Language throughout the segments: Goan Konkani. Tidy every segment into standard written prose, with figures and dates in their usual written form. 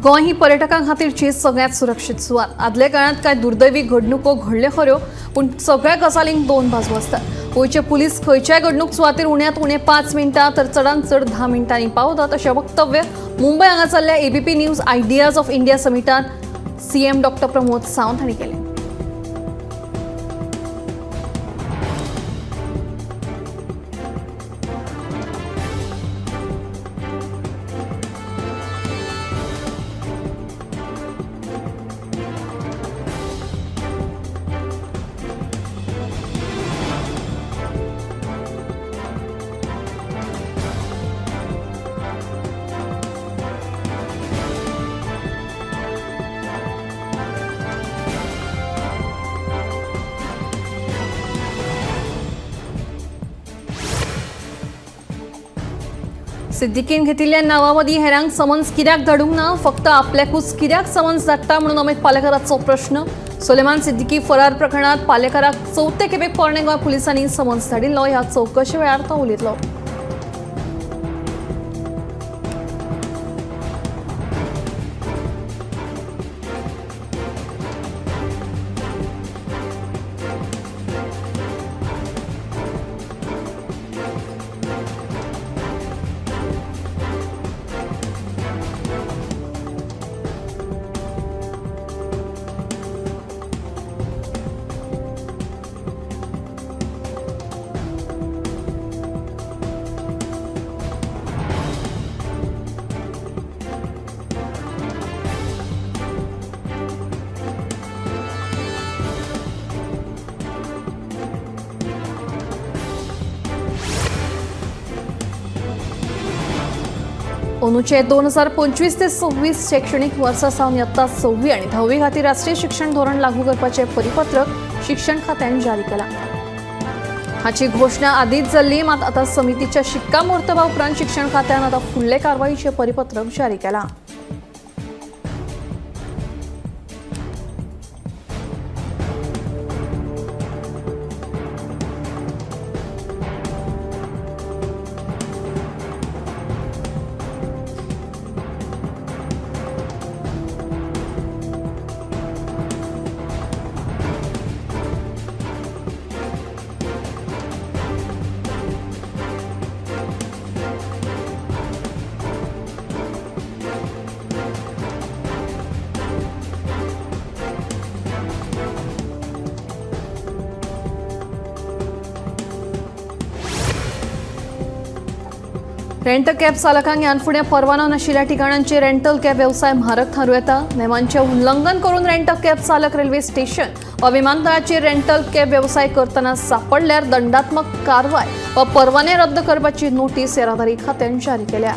गोंय ही पर्यटकां खातीरची सगळ्यांत सुरक्षीत सुवात. आदल्या काळांत कांय दुर्दैवी घडणुको घडल्यो खऱ्यो, पूण सगळ्या गजालींक दोन बाजू आसतात. गोंयचे पुलीस खंयच्याय घडणूक सुवातेर उण्यांत उणे 5 मिनटां तर चडांत चड 10 मिनटांनी पावतात अशें वक्तव्य मुंबय हांगा जाल्ल्या ABP news ideas of India समिटांत CM doctor Pramod Sawant हांणी केलें. सिद्दीकीन घेतिल्ल्या नांवामदीं हेरांक समन्स कित्याक धाडूंक ना, फक्त आपल्याकूच कित्याक समन्स धाडटा म्हणून अमित पालेकराचो प्रश्न. सुलेमान सिद्दीकी फरार प्रकरणात पालेकराक चवथे खेपेक पोरणे गोंय पुलिसांनी समन्स धाडिल्लो. ह्या चवकशे वेळार तो उलयतलो. अंदूचे 2025 ते 26 शैक्षणीक वर्सा सावन यत्ता 6वी आनी 10वी खातीर राष्ट्रीय शिक्षण धोरण लागू करपाचें परिपत्रक शिक्षण खात्यान जारी केलां. हाची घोशणा आदींच जाल्ली, मात आतां समितीच्या शिक्कामोर्तबा उपरांत शिक्षण खात्यान आतां फुडले कारवायेचें परिपत्रक जारी केलां. रेंट कॅब चालकांक ह्यान फुडें परवानो नाशिल्ल्या ठिकाणांचेर रेंटल कॅब व्यवसाय म्हारग थारूं येता. नेमांचें उल्लंघन करून रेंट कॅब चालक रेल्वे स्टेशन वा विमानतळाचेर रेंटल कॅब व्यवसाय करतना सापडल्यार दंडात्मक कारवाय वा परवाने रद्द करपाची नोटीस येरादारी खात्यान जारी केल्या.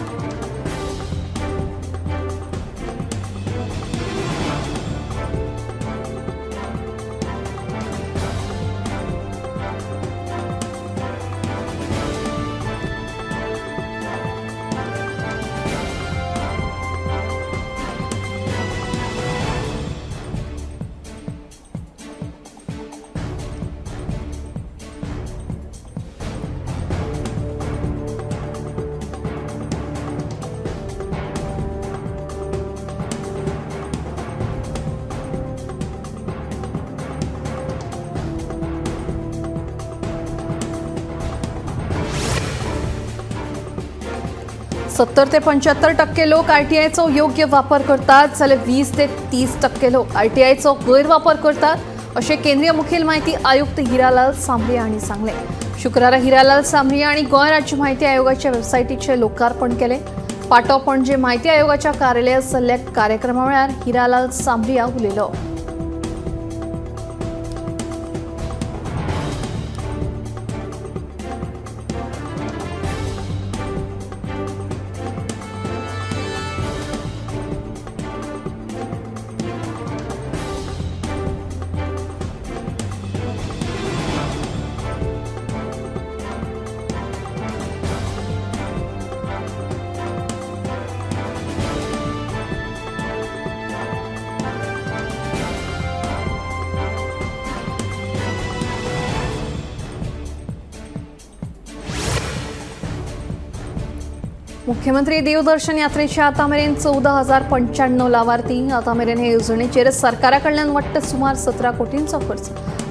70 ते 75% लोक आरटीआयचो योग्य वापर करतात, जाल्यार 20 ते 30% लोक आरटीआयचो गैरवापर करतात अशें केंद्रीय मुखेल माहिती आयुक्त हिरालाल सांबरिया हांणी सांगलें. शुक्रारा हिरालाल सांबरिया हांणी गोंय राज्य माहिती आयोगाच्या वेबसायटीचें लोकार्पण केलें. पाटो पणजे माहिती आयोगाच्या कार्यालयांत जाल्ल्या कार्यक्रमा वेळार हिरालाल सांबरिया उलयलो. मुख्यमंत्री देवदर्शन यात्रेचे आतां मेरेन 14,095 लावार्थी. आतां मेरेन हे येवजणेचेर सरकारा कडल्यान वट्ट सुमार 17 कोटींचो खर्च,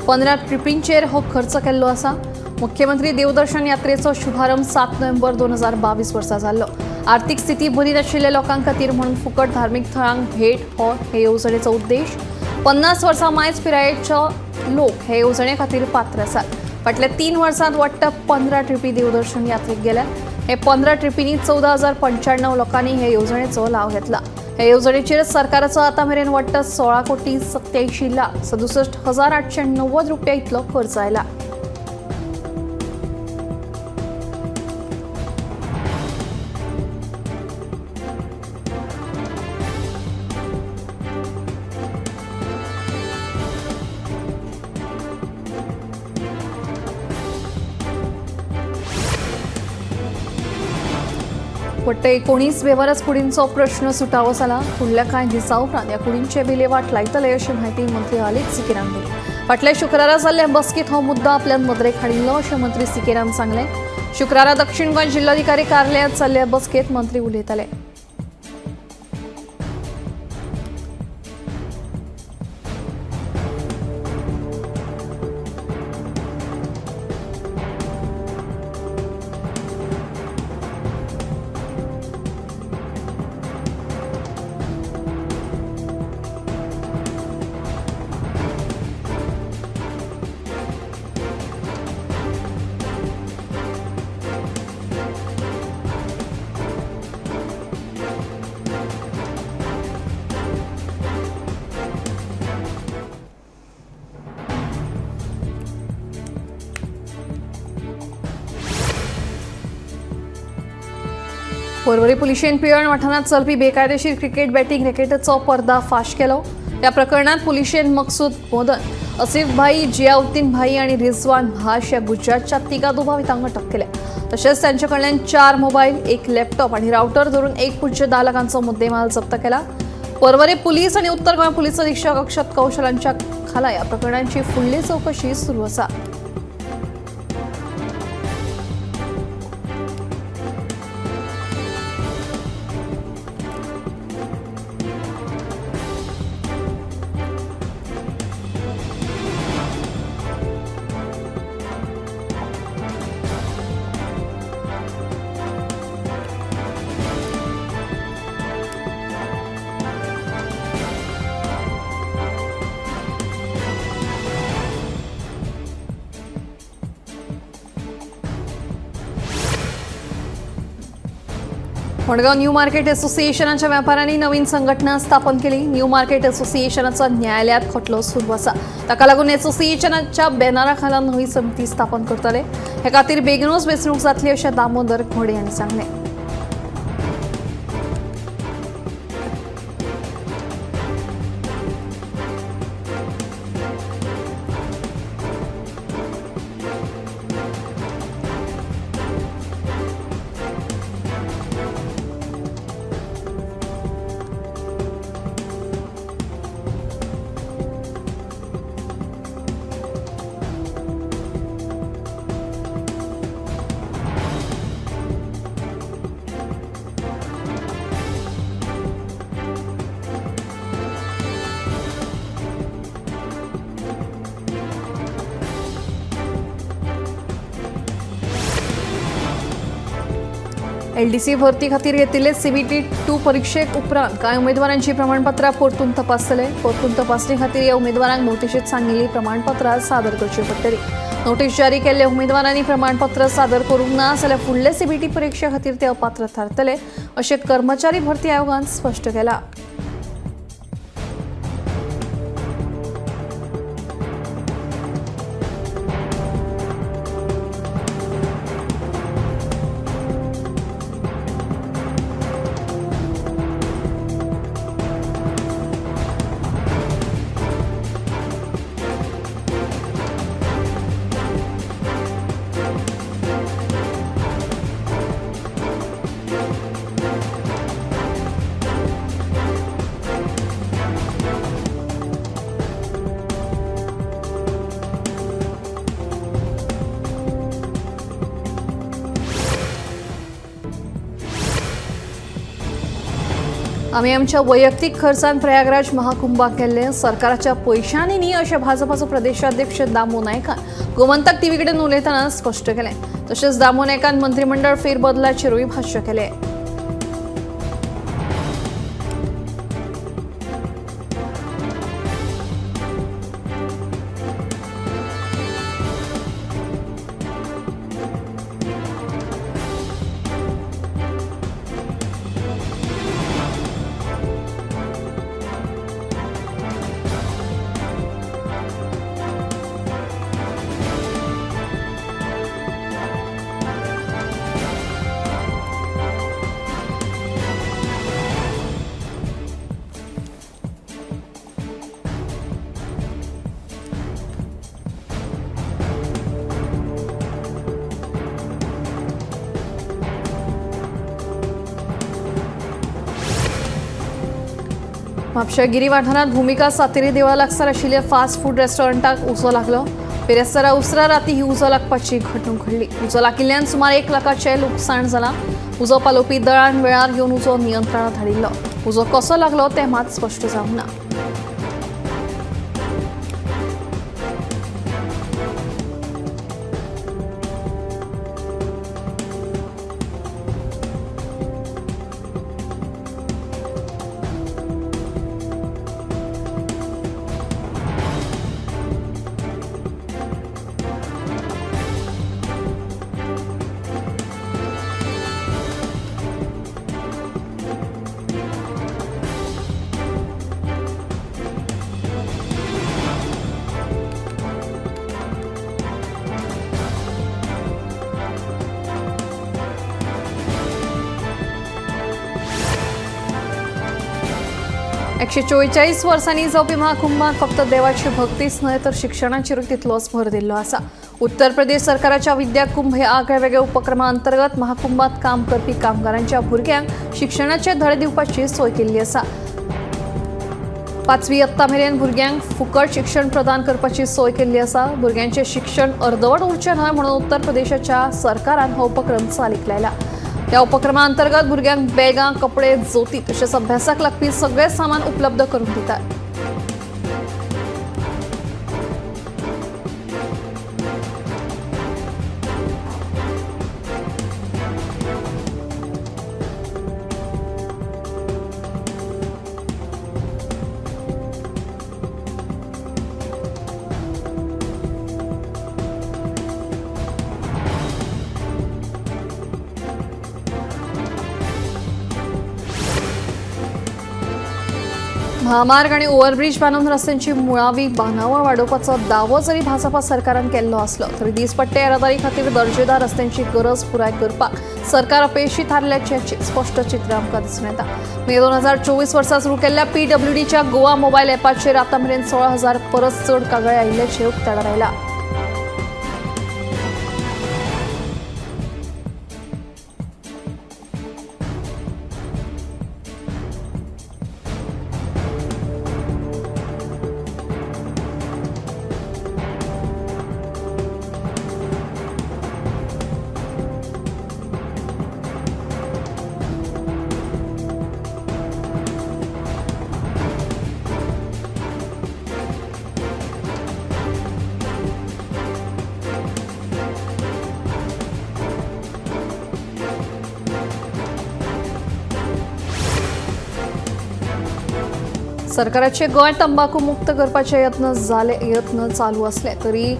15 ट्रिपींचेर हो खर्च केल्लो आसा. मुख्यमंत्री देवदर्शन यात्रेचो शुभारंभ 7 नोव्हेंबर 2022 वर्सा जाल्लो. आर्थिक स्थिती बरी नाशिल्ल्या लोकां खातीर म्हणून फुकट धार्मीक थळांक भेट हो हे येवजणेचो उद्देश. 50 वर्सां मायज पिरायेचो लोक हे येवजणे खातीर पात्र आसात. फाटल्या 3 वर्सांत वट्ट 15 ट्रिपी देवदर्शन यात्रेक गेल्या. हे 15 ट्रिपींनी 14,095 लोकांनी हे येवजणेचो लाव घेतला. हे येवजणेचेर सरकाराचो आतां मेरेन वट्ट 16,87,67,890 रुपया इतलो खर्च आयला. वट्ट 19 बेवारस कुडींचो प्रश्न सुटावो जाला. फुडल्या कांय दिसां उपरांत ह्या कुडींचे विलेवाट लायतले अशी म्हायती मंत्री आलेक्स सिकेरान दिली. फाटल्या शुक्रारा जाल्ल्या बसकेंत हो मुद्दो आपल्यान नदरेक हाडिल्लो अशें मंत्री सिकेरान सांगलें. शुक्रारा दक्षिण गोंय जिल्लोधिकारी कार्यालयांत जाल्ल्या बसकेंत मंत्री उलयताले. पर्वरी पुलिशेन पिळर्ण वाठारांत चलपी बेकायदेशीर क्रिकेट बॅटिंग रॅकेटाचो पर्दाफाश केलो. ह्या प्रकरणात पुलिशेन मकसूद मोदन, असिफ भाई, जियाउद्दीन भाई आनी रिजवान भाश ह्या गुजरातच्या 3 दुबावितांक अटक केल्या. तशेंच तांचे कडल्यान 4 मोबायल, 1 लॅपटॉप आनी रावटर धरून 1.10 लाखांचो मुद्देमाल जप्त केला. पर्वरी पुलीस आनी उत्तर गोंय पुलीस अधीक्षक अक्षत कौशल हांच्या खाला ह्या प्रकरणाची फुडली चवकशी सुरू आसा. मडगांव न्यू मार्केट असोसिएशनाच्या व्यापाऱ्यांनी नवीन संघटना स्थापन केली. न्यू मार्केट असोसिएशनाचो न्यायालयात खटलो सुरू आसा. ताका लागून असोसिएशनाच्या बॅनरा खाला नवी समिती स्थापन करतले. हे खातीर बेगीनूच वेंचणूक जातली अशें दामोदर घोडे हांणी सांगलें. एलडीसी भरती खातीर घेतिल्ले सीबीटी 2 परीक्षेक उपरांत कांय उमेदवारांची प्रमाणपत्रां परतून तपासतले. परतून तपासणी खातीर ह्या उमेदवारांक नोटिशींत सांगिल्ली प्रमाणपत्रां सादर करची पडटली. नोटीस जारी केल्ल्या उमेदवारांनी प्रमाणपत्र सादर करूंक ना जाल्यार फुडले सीबीटी परिक्षे खातीर ते अपात्र थारतले अशें कर्मचारी भरती आयोगान स्पश्ट केलां. आमी आमच्या वैयक्तीक खर्चान प्रयागराज महाकुंभाक गेल्ले, सरकाराच्या पयशांनी न्ही अशें भाजपाचो प्रदेशाध्यक्ष दामू नायकान गोमंतक टीव्ही कडेन उलयतना स्पश्ट केलें. तशेंच दामू नायकान मंत्रिमंडळ फेरबदलाचेरूय भाश्य केलें. म्हापशा गिरी वाठारांत भूमिका सातेरी देवळा लागसार आशिल्ल्या फास्ट फूड रेस्टॉरंटाक उजो लागलो. बिरेस्तारा उसरा राती ही उजो लागपाची घडणूक घडली. उजो लागिल्ल्यान सुमार 1 लाखाचें लुकसाण जालां. उजो पालोवपी दळान वेळार येवन उजो नियंत्रणांत हाडिल्लो. उजो कसो लागलो तें मात स्पश्ट जावंक ना. एकशे 44 वर्सांनी जावपी महाकुंभात फक्त देवाची भक्तीच न्हय तर शिक्षणाचेरूय तितलोच भर दिल्लो आसा. उत्तर प्रदेश सरकाराच्या विद्याकुंभ ह्या आगळ्या वेगळ्या उपक्रमा अंतर्गत महाकुंभात काम करपी कामगारांच्या भुरग्यांक शिक्षणाचे धडे दिवपाची सोय केल्ली आसा. 5वी यत्ता मेरेन भुरग्यांक फुकट शिक्षण प्रदान करपाची सोय केल्ली आसा. भुरग्यांचें शिक्षण अर्दवट उरचें न्हय म्हणून उत्तर प्रदेशाच्या सरकारान हो उपक्रम चालीक लायला. ह्या उपक्रमा अंतर्गत भुरग्यांक बॅगां, कपडे, जोती तशेंच अभ्यासाक लागपी सगळें सामान उपलब्ध करून दितात. महामार्ग आणि ओव्हरब्रिज बांदून रस्त्यांची मुळावी बांदावळ वाडोवपाचो दावो जरी भाजपा सरकारान केल्लो आसलो तरी दीसपट्टे येरादारी खातीर दर्जेदार रस्त्यांची गरज पुराय करपाक सरकार अपेशी थारल्याचें स्पश्ट चित्र आमकां दिसून येता. मे 2024 वर्सा सुरू केल्ल्या पीडब्ल्यूडीच्या गोवा मोबायल ॲपाचेर आतां मेरेन 16,000 परस चड कागाळी आयिल्ल्याचें उक्ताडार आयलां. सरकाराचे गोंय तंबाखू मुक्त करपाचे यत्न चालू असले तरी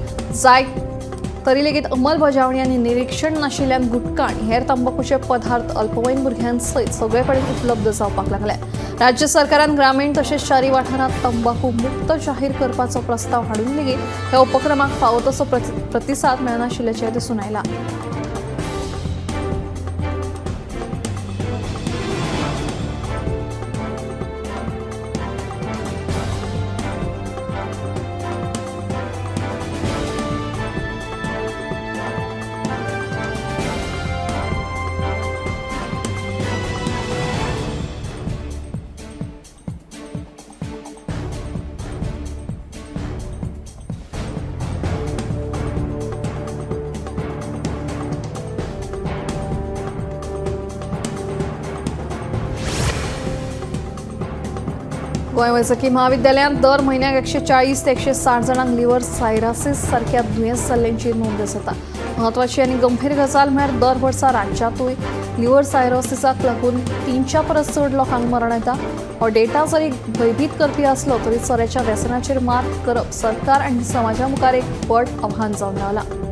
तरी लेगीत अंमलबजावणी आनी निरीक्षण नाशिल्ल्यान गुटखा आनी हेर तंबाखूचे पदार्थ अल्पवयीन भुरग्यां सयत सगळे कडेन उपलब्ध जावपाक लागले. राज्य सरकारान ग्रामीण तशेंच शारी वाठारांत तंबाखू मुक्त जाहीर करपाचो प्रस्ताव हाडून लेगीत ह्या उपक्रमाक फावो तसो प्रतिसाद मेळनाशिल्ल्याचें दिसून आयलां. गोंय वैजकी म्हाविद्यालयांत दर म्हयन्याक 140 ते 160 जाणांक लिव्हर सायरासीस सारक्या दुयेंस जाल्ल्यांची नोंद जाता। म्हत्वाची आनी गंभीर गजाल म्हळ्यार दर वर्सा राज्यांतूय लिव्हर सायरोसिसाक लागून 300 परस चड लोकांक मरण येता। हो डेटा जरी भयभीत करपी आसलो तरी सोऱ्याच्या व्यसनाचेर मात करप सरकार आनी समाजा मुखार एक व्हड आव्हान जावन रावलां।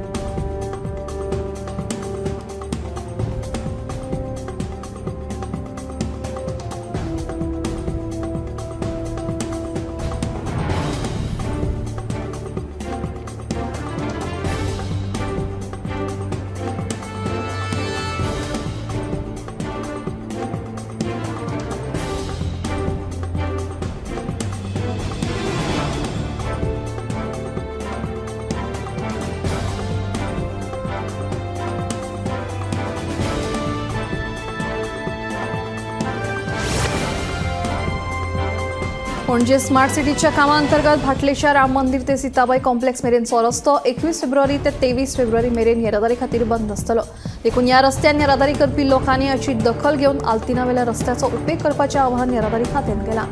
पणजे स्मार्ट सिटीच्या कामाअंतर्गत भाटलेच्या राम मंदिर ते सीताबाई कॉम्प्लेक्स मेरेनचो रस्तो 21 फेब्रुवारी ते 23 फेब्रुवारी मेरेन येरादारी खातीर बंद आसतलो। देखून ह्या रस्त्यान येरादारी करपी लोकांनी हाची दखल घेवन आल्तिनावेल्या रस्त्याचो उपेग करपाचें आवाहन येरादारी खात्यान केलां।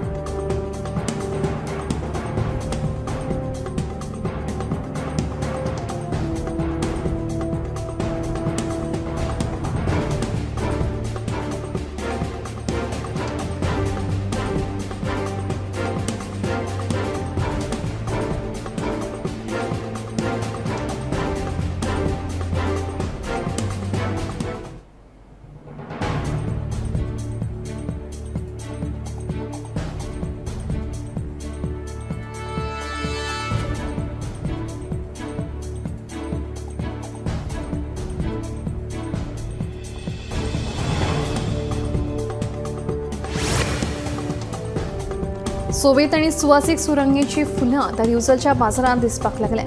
सोबीत आनी सुवासीक सुरंगेची फुलां आतां दिवचलच्या बाजारांत दिसपाक लागल्या।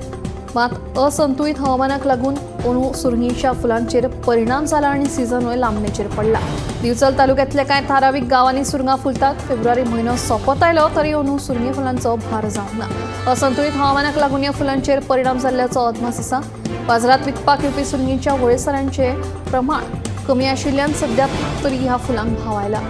मात असंतुलित हवामानाक लागून अंदू सुरंगेच्या फुलांचेर परिणाम जाला आनी सिजनूय लांबणेचेर पडला। दिवचल तालुक्यांतल्या कांय थारावीक गांवांनी सुरंगां फुलतात। फेब्रुवारी म्हयनो सोंपत आयलो तरी अंदू सुरंगे फुलांचो भार जावंक ना। असंतुलित हवामानाक लागून ह्या फुलांचेर परिणाम जाल्ल्याचो अदमास आसा। बाजारांत विकपाक येवपी सुरंगेच्या वळेसरांचें प्रमाण कमी आशिल्ल्यान सद्या तरी ह्या फुलांक भाव आयला।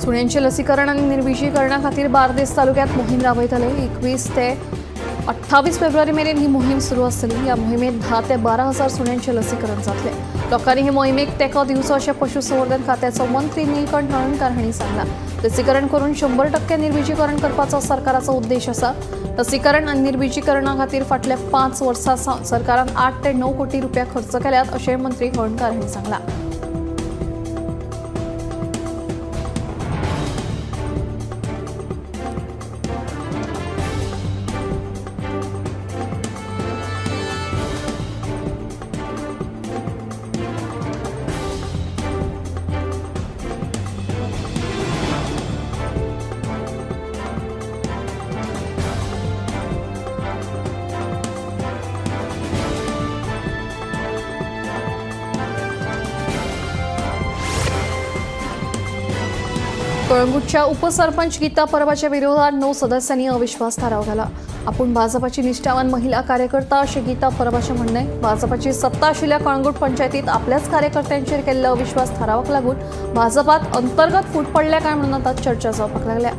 सुण्यांचें लसीकरण आनी निर्विशीकरणा खातीर बार्देस तालुक्यांत मोहीम राबयतले। 21 ते 28 फेब्रुवारी मेरेन ही मोहीम सुरू आसतली। ह्या मोहिमेंत 10 ते 12 हजार सुण्यांचें लसीकरण जातलें। लोकांनी हे मोहिमेक तेंको दिवचो अशें पशुसंवर्धन खात्याचो मंत्री नीलकंठ हळर्णकार हांणी सांगलां। लसीकरण करून 100% निर्विजीकरण करपाचो सरकाराचो उद्देश आसा। लसीकरण आनी निर्विजीकरणा खातीर फाटल्या 5 वर्सां सावन सरकारान 8 ते 9 कोटी रुपया खर्च केल्यात अशें मंत्री हळर्णकार हांणी सांगलां। कळंगूटच्या उपसरपंच गीता परबाच्या विरोधात 9 सदस्यांनी अविश्वास ठराव घाला। आपण भाजपाची निष्ठावान महिला कार्यकर्ता अशें गीता परबाचें म्हणणें। भाजपाची सत्ता आशिल्ल्या कळंगूट पंचायतीत आपल्याच कार्यकर्त्यांचेर केल्ल्या अविश्वास ठरावाक लागून भाजपात अंतर्गत फूट पडल्या काय म्हणून आतां चर्चा जावपाक लागल्या।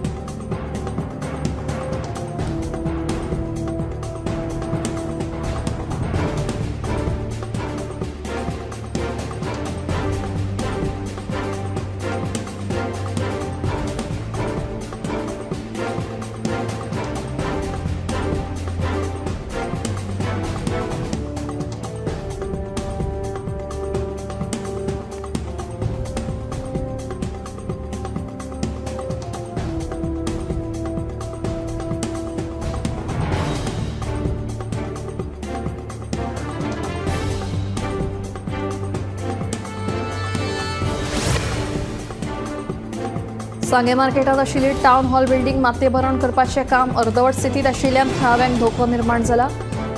सांगें मार्केटांत आशिल्ली टावन हॉल बिल्डिंग मातयेभरवण करपाचें काम अर्दवट स्थितींत आशिल्ल्यान थळाव्यांक धोको निर्माण जाला.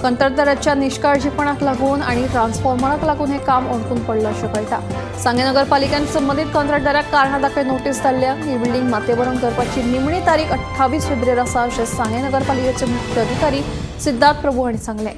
कंत्राटदाराच्या निश्काळजीपणाक लागून आनी ट्रान्सफॉर्मराक लागून हें काम अडकून पडलां अशें कळटा. सांगें नगरपालिकेन संबंदीत कंत्राटदाराक कारणां दाखय नोटीस धाडल्या. ही बिल्डिंग मातयेभरवण करपाची निमणी तारीख 28 फेब्रुवारी आसा अशें सांगें नगरपालिकेचे मुख्य अधिकारी सिद्धार्थ प्रभू हांणी सांगलें.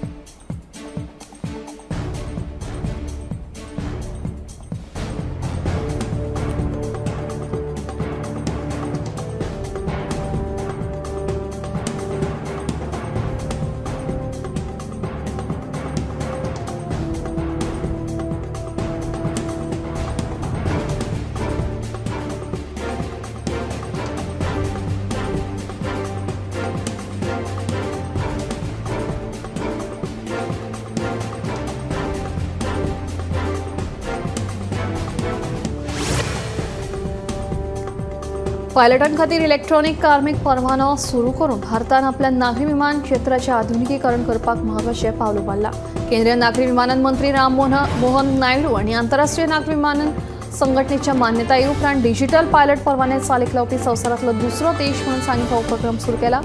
पायलटां खातीर इलेक्ट्रॉनिक कार्मीक परवानो सुरू करून भारतान आपल्या नागरी विमान क्षेत्राचें आधुनिकीकरण करपाक म्हत्वाचें पावल उबारलां. केंद्रीय नागरी विमानन मंत्री राम मोहन नायडू आनी आंतरराष्ट्रीय नागरी विमानन संघटनेच्या मान्यताये उपरांत डिजिटल पायलट परवाने चालीक लावपी संवसारांतलो दुसरो देश म्हणून सांगें हो उपक्रम सुरू केला.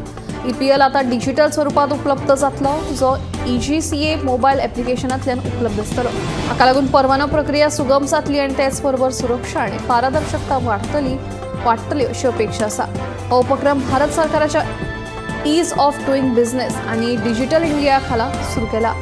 ईपीएल आतां डिजिटल स्वरुपांत उपलब्ध जातलो, जो ईजीसीए मोबायल एप्लिकेशनांतल्यान उपलब्ध आसतलो. हाका लागून परवानो प्रक्रिया सुगम जातली आनी तेच बरोबर सुरक्षा आनी पारदर्शकता वाडटली अशी अपेक्षा आसा. हो उपक्रम भारत सरकाराच्या ईज ऑफ डुईंग बिझनेस आनी डिजिटल इंडिया खाला सुरू केला.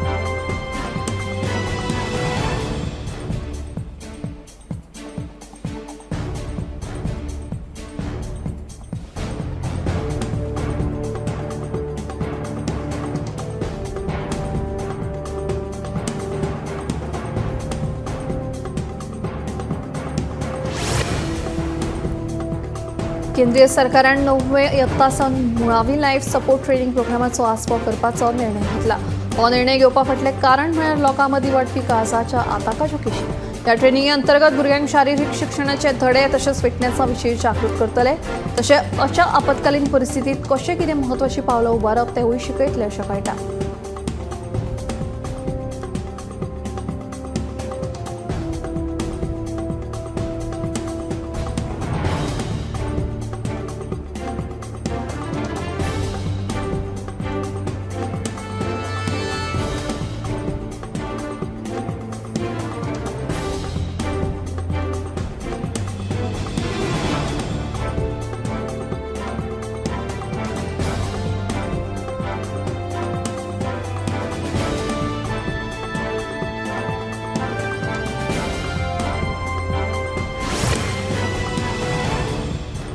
केंद्रीय सरकारान 9वे यत्ता सावन मुळावी लायफ सपोर्ट ट्रेनिंग प्रोग्रामाचो आस्पाव करपाचो निर्णय घेतला. हो निर्णय घेवपा फाटलें कारण म्हळ्यार लोकां मदीं वाडपी काळजाच्या आताकाच्यो केशी. ह्या ट्रेनिंगे अंतर्गत भुरग्यांक शारिरीक शिक्षणाचे धडे तशेंच फिटनेसा विशीं जागृत करतले, तशें अशा आपत्कालीन परिस्थितींत कशें कितें म्हत्वाचीं पावलां उबारप तेंवूय शिकयतले अशें कळटा.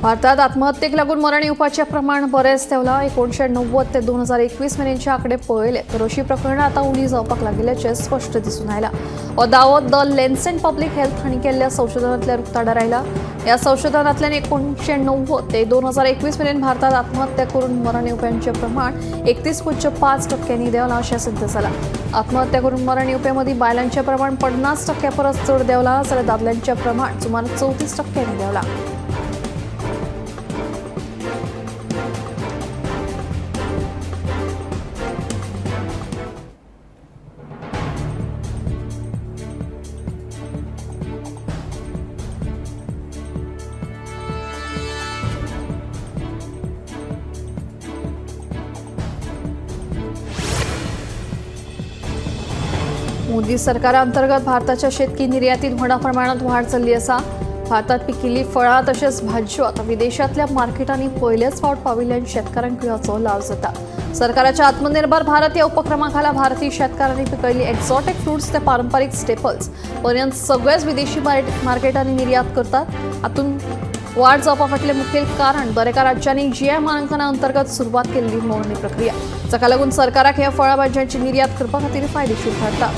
भारतात आत्महत्येक लागून मरण येवपाचें प्रमाण बरेंच देंवलां. 1990 ते 2021 मेरेनचे आंकडे पळयले तर अशी प्रकरणां आतां उणी जावपाक लागिल्ल्याचें स्पश्ट दिसून आयलां. हो दावो the Lancet public health हांणी केल्ल्या संशोधनांतल्यान उक्ताडार आयला. ह्या संशोधनांतल्यान 1990 ते 2021 मेरेन भारतात आत्महत्या करून मरण येवप्यांचें प्रमाण 31.5% देंवलां अशें सिद्ध जालां. आत्महत्या करून मरण येवप्यां मदीं बायलांचें प्रमाण 50% परस चड देंवलां जाल्यार दादल्यांचें प्रमाण सुमार 34% देंवलां. मोदी सरकारांतर्गत भारताच्या शेतकी निर्यातीत व्हडा प्रमाणात वाढ जाल्ली आसा. भारतात पिकिल्ली फळां तशेंच भाजयो आतां विदेशांतल्या मार्केटांनी पयलेच फावट पाविल्ल्यान शेतकारांक हाचो लाव जाता. सरकाराच्या आत्मनिर्भर भारत ह्या उपक्रमा खाला भारतीय शेतकारांनी पिकयल्ली एक्झॉटिक फ्रुट्स ते पारंपारीक स्टेपल्स पर्यंत सगळेच विदेशी मार्केटांनी निर्यात करतात. हातूंत वाढ जावपा फाटलें मुखेल कारण दरेका राज्यांनी जीआय मानांकना अंतर्गत सुरवात केल्ली नोंदणी प्रक्रिया, जाका लागून सरकाराक ह्या फळां भाजयांची निर्यात करपा खातीर फायदेशीर थारता.